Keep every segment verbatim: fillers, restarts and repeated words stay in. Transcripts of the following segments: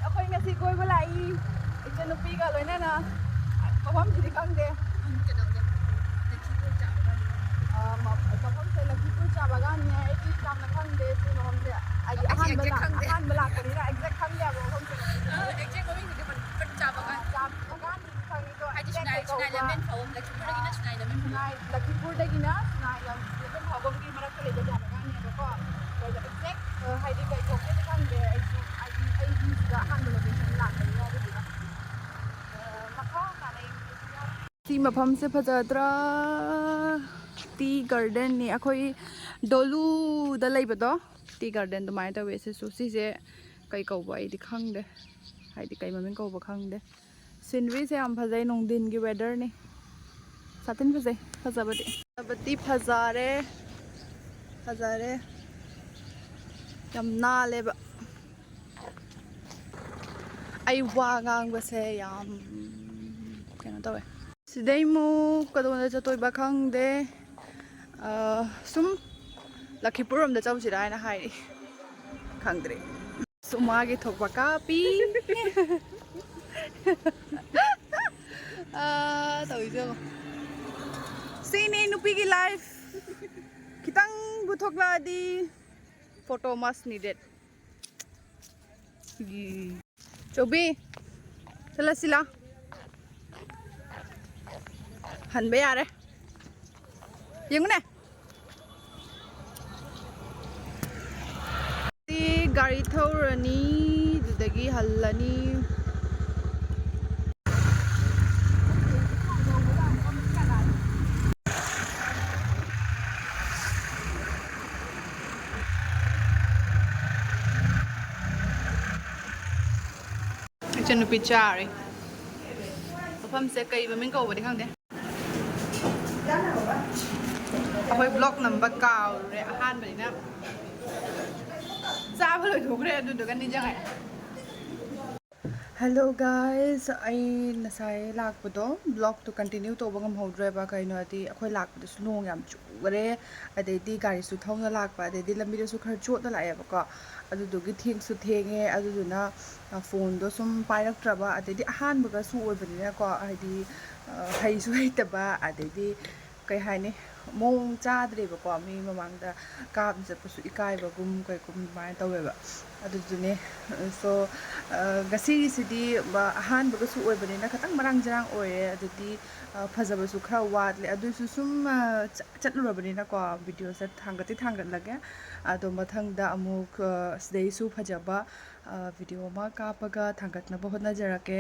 ꯑꯩꯈꯣꯏ ꯉꯁꯤ ꯀꯣꯏꯕ ꯂꯥꯛꯏ, ꯏꯆꯟꯅꯨꯄꯤꯒ ꯂꯣꯏꯅꯅ꯫ ꯃꯐꯝꯁꯤꯗꯤ ꯈꯪꯗꯦ꯫ ꯀꯩꯗꯧꯒꯦ? ꯂꯈꯤꯄꯨꯔ ꯆꯥꯕ ꯀꯥꯟꯗ꯫ ꯑ, ꯃ-, ꯃꯐꯝꯁꯦ ꯂꯈꯤꯄꯨꯔ ꯆꯥꯕ ꯀꯥꯟꯗꯅꯦ꯫ ꯑꯩꯗꯤ ꯌꯥꯝꯅ ꯈꯪꯗꯦ ꯁꯤ ꯃꯐꯝꯁꯦ꯫ ꯍꯥꯏꯗꯤ ꯑꯩꯁꯨ ꯑꯍꯥꯟꯕ exact ꯂꯥꯛ-, ꯈꯪꯗꯦ꯫ ꯑꯍꯥꯟꯕ ꯂꯥꯛꯄꯅꯤꯅ exact ꯈꯪꯗꯦ ꯍꯥꯏꯕ ꯃꯐꯝꯁꯦ꯫ ꯑ, exact ꯃꯃꯤꯡꯁꯤꯗꯤ ꯈꯪꯗꯦ, but ꯆꯥꯕ ꯀꯥꯟꯗ꯫ ꯆꯥꯕ ꯀꯥꯟꯗꯗꯤ ꯈꯪꯉꯤ ꯑꯗꯣ ꯍꯥꯏꯗꯤ exact ꯁꯤꯅꯥꯏ, ꯀꯩ ꯁꯤꯅꯥꯏ ꯀꯧꯕ? ꯂꯝꯕꯦꯟ ꯐꯥꯎꯕꯝ, ꯂꯈꯤꯄꯨꯔꯗꯒꯤꯅ ꯁꯤꯅꯥꯏ ꯂꯝꯕꯦꯟ ꯐꯥꯎꯕꯝ꯫ ꯁꯤꯅꯥꯏ, ꯂꯈꯤꯄꯨꯔꯗꯒꯤꯅ ꯁꯤꯅꯥꯏ ꯂꯝ-, ꯂꯝꯕꯦꯟ ꯐꯥꯎꯕꯝꯒꯤ ꯃꯔꯛꯇ ꯂꯩꯕ ꯖꯒꯥꯅꯦꯕꯀꯣ꯫ ꯑꯗꯨꯗ exact, ꯑ, ꯍꯥꯏꯗꯤ ꯀꯩ ꯀꯧꯒꯦꯗꯤ ꯈꯪꯗꯦ꯫ ꯑꯩꯁꯨ, ꯑꯩꯗꯤ, ꯑꯩꯗꯤ ꯁꯤꯗ ꯑꯍꯥꯟꯕ location ꯂꯥꯛꯄꯅꯤꯅ ꯑꯗꯨꯗꯨꯅ꯫ ꯃꯈꯥ ꯇꯥꯅ ꯌꯦꯡꯕꯤꯔꯁꯤ꯫ ꯁꯤ ꯃꯐꯝꯁꯦ ꯐꯖꯗ꯭ꯔꯥ? Tea garden ꯅꯤ꯫ ꯑꯩꯈꯣꯏ ꯗꯣꯂꯨꯗ ꯂꯩꯕꯗꯣ, tea garden ꯑꯗꯨꯃꯥꯏꯅ ꯇꯧꯋꯦ꯫ ꯁꯤꯁꯨ, ꯁꯤꯁꯦ ꯀꯩ ꯀꯧꯕ ꯑꯩꯗꯤ ꯈꯪꯗꯦ, ꯍꯥꯏꯗꯤ ꯀꯩ ꯃꯃꯤꯡ ꯀꯧꯕ ꯈꯪꯗꯦ꯫ Scenery ꯁꯦ ꯌꯥꯝ ꯐꯖꯩ, ꯅꯨꯡꯊꯤꯟꯒꯤ weather ꯅꯤ꯫ ꯁꯥꯇꯤꯟ ꯐꯖꯩ, ꯐꯖꯕꯗꯤ꯫ ꯐꯖꯕꯗꯤ ꯐꯖꯔꯦ, ꯐꯖꯔꯦ꯫ ꯌꯥꯝ ꯅꯥꯜꯂꯦꯕ꯫ ꯑꯩ ꯋꯥ ꯉꯥꯡꯕꯁꯦ ꯌꯥꯝ ꯀꯩꯅꯣ ꯇꯧꯋꯦ꯫ ꯁꯤꯗꯩꯃꯨꯛ ꯀꯗꯣꯝꯗ ꯆꯠꯇꯣꯏꯕ ꯈꯪꯗꯦ꯫ ꯑ, ꯁꯨꯝ ꯂꯈꯤꯄꯨꯔ ꯔꯣꯝꯗ ꯆꯧꯁꯤꯔꯥ ꯍꯥꯏꯅ ꯍꯥꯏꯔꯤ꯫ ꯈꯪꯗ꯭ꯔꯦ꯫ ꯁꯨꯃꯥꯒꯤ ꯊꯣꯛꯄ ꯀꯥꯞꯄꯤ꯫ ꯑ, ꯇꯧꯔꯤꯁꯦ ꯌꯦꯡꯉꯣ꯫ ꯁꯤꯅꯤ ꯅꯨꯄꯤꯒꯤ life꯫ ꯈꯤꯇꯪꯕꯨ ꯊꯣꯛꯂꯛꯑꯗꯤ photo must needed꯫ Chaobi, ꯆꯠꯂꯁꯤ ꯂꯥ꯫ ꯍꯟꯕ ꯌꯥꯔꯦ꯫ ꯌꯦꯡꯉꯨꯅꯦ꯫ ꯁꯤ ꯒꯥꯔꯤ ꯊꯧꯔꯅꯤ, ꯑꯗꯨꯗꯒꯤ ꯍꯜꯂꯅꯤ꯫ ꯏꯆꯟꯅꯨꯄꯤ ꯆꯥꯔꯦ꯫ ꯃꯐꯝꯁꯦ ꯀꯩ ꯃꯃꯤꯡ ꯀꯧꯕꯗꯤ ꯈꯪꯗꯦ꯫ ꯑꯩꯈꯣꯏ vlog ꯅꯝꯕ ꯀꯥꯎꯔꯦ, ꯑꯍꯥꯟꯕꯅꯤꯅ꯫ ꯆꯥꯕ ꯂꯣꯏꯊꯣꯛꯈ꯭ꯔꯦ, ꯑꯗꯨꯗꯨꯒ ꯅꯤꯡꯁꯤꯡꯉꯛꯑꯦ꯫ Hello guys, ꯑꯩ ꯉꯁꯥꯏ ꯂꯥꯛꯄꯗꯣ ꯕ꯭ꯂꯣꯛꯇꯣ ꯀꯟꯇꯤꯅ꯭ꯌꯨ ꯇꯧꯕ ꯉꯝꯍꯧꯗ꯭ꯔꯦꯕ꯫ ꯀꯩꯅꯣ ꯍꯥꯏꯗꯤ ꯑꯩꯈꯣꯏ ꯂꯥꯛꯄꯗꯁꯨ ꯅꯣꯡ ꯌꯥꯝ ꯆꯨꯈꯔꯦ, ꯑꯗꯩꯗꯤ ꯒꯥꯔꯤꯁꯨ ꯊꯧꯅ ꯂꯥꯛꯄ, ꯑꯗꯩꯗꯤ ꯂꯝꯕꯤꯗꯁꯨ ꯈꯔ ꯆꯣꯠꯅ ꯂꯥꯛꯑꯦꯕꯀꯣ꯫ ꯑꯗꯨꯗꯨꯒꯤ ꯊꯦꯡꯁꯨ ꯊꯦꯡꯉꯦ꯫ ꯑꯗꯨꯗꯨꯅ ꯐꯣꯟꯗꯣ ꯁꯨꯝ ꯄꯥꯏꯔꯛꯇ꯭ꯔꯕ, ꯑꯗꯩꯗꯤ ꯑꯍꯥꯟꯕꯒꯁꯨ ꯑꯣꯏꯕꯅꯤꯅꯀꯣ, ꯍꯥꯏꯗꯤ ꯍꯩꯁꯨ ꯍꯩꯇꯕ, ꯑꯗꯩꯗꯤ ꯀꯩ ꯍꯥꯏꯅꯤ, ꯃꯑꯣꯡ ꯆꯥꯗ꯭ꯔꯦꯕꯀꯣ꯫ ꯃꯤ ꯃꯃꯥꯡꯗ ꯀꯥꯞ ꯆꯠꯄꯁꯨ ꯏꯀꯥꯏꯕꯒꯨꯝ ꯀꯩꯒꯨꯝ ꯑꯗꯨꯃꯥꯏꯅ ꯇꯧꯋꯦꯕ꯫ ꯑꯗꯨꯗꯨꯅꯦ꯫ ꯁꯣ ꯉꯁꯤꯒꯤꯁꯤꯗꯤ ꯑꯍꯥꯟꯕꯒꯁꯨ ꯑꯣꯏꯕꯅꯤꯅ ꯈꯤꯇꯪ ꯃꯔꯥꯡ ꯖꯔꯥꯡ ꯑꯣꯏꯔꯦ꯫ ꯑꯗꯨꯗꯤ ꯐꯖꯕꯁꯨ ꯈꯔ ꯋꯥꯠꯂꯦ꯫ ꯑꯗꯨꯏꯁꯨ ꯁꯨꯝ ꯆꯠꯂꯨꯔꯕꯅꯤꯅꯀꯣ, ꯚꯤꯗꯤꯑꯣꯁꯦ ꯊꯥꯡꯒꯠꯇꯤ ꯊꯥꯡꯒꯠꯂꯒꯦ꯫ ꯑꯗꯣ ꯃꯊꯪꯗ ꯑꯃꯨꯛ ꯁꯤꯗꯩꯁꯨ ꯐꯖꯕ ꯚꯤꯗꯤꯑꯣ ꯑꯃ ꯀꯥꯞꯄꯒ ꯊꯥꯡꯒꯠꯅꯕ ꯍꯣꯠꯅꯖꯔꯛꯀꯦ꯫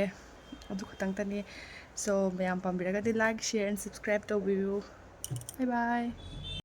ꯑꯗꯨ ꯈꯛꯇꯪꯇꯅꯤ꯫ ꯁꯣ ꯃꯌꯥꯝ ꯄꯥꯝꯕꯤꯔꯒꯗꯤ like, share and subscribe ꯇꯧꯕꯤꯌꯨ꯫ Bye bye꯫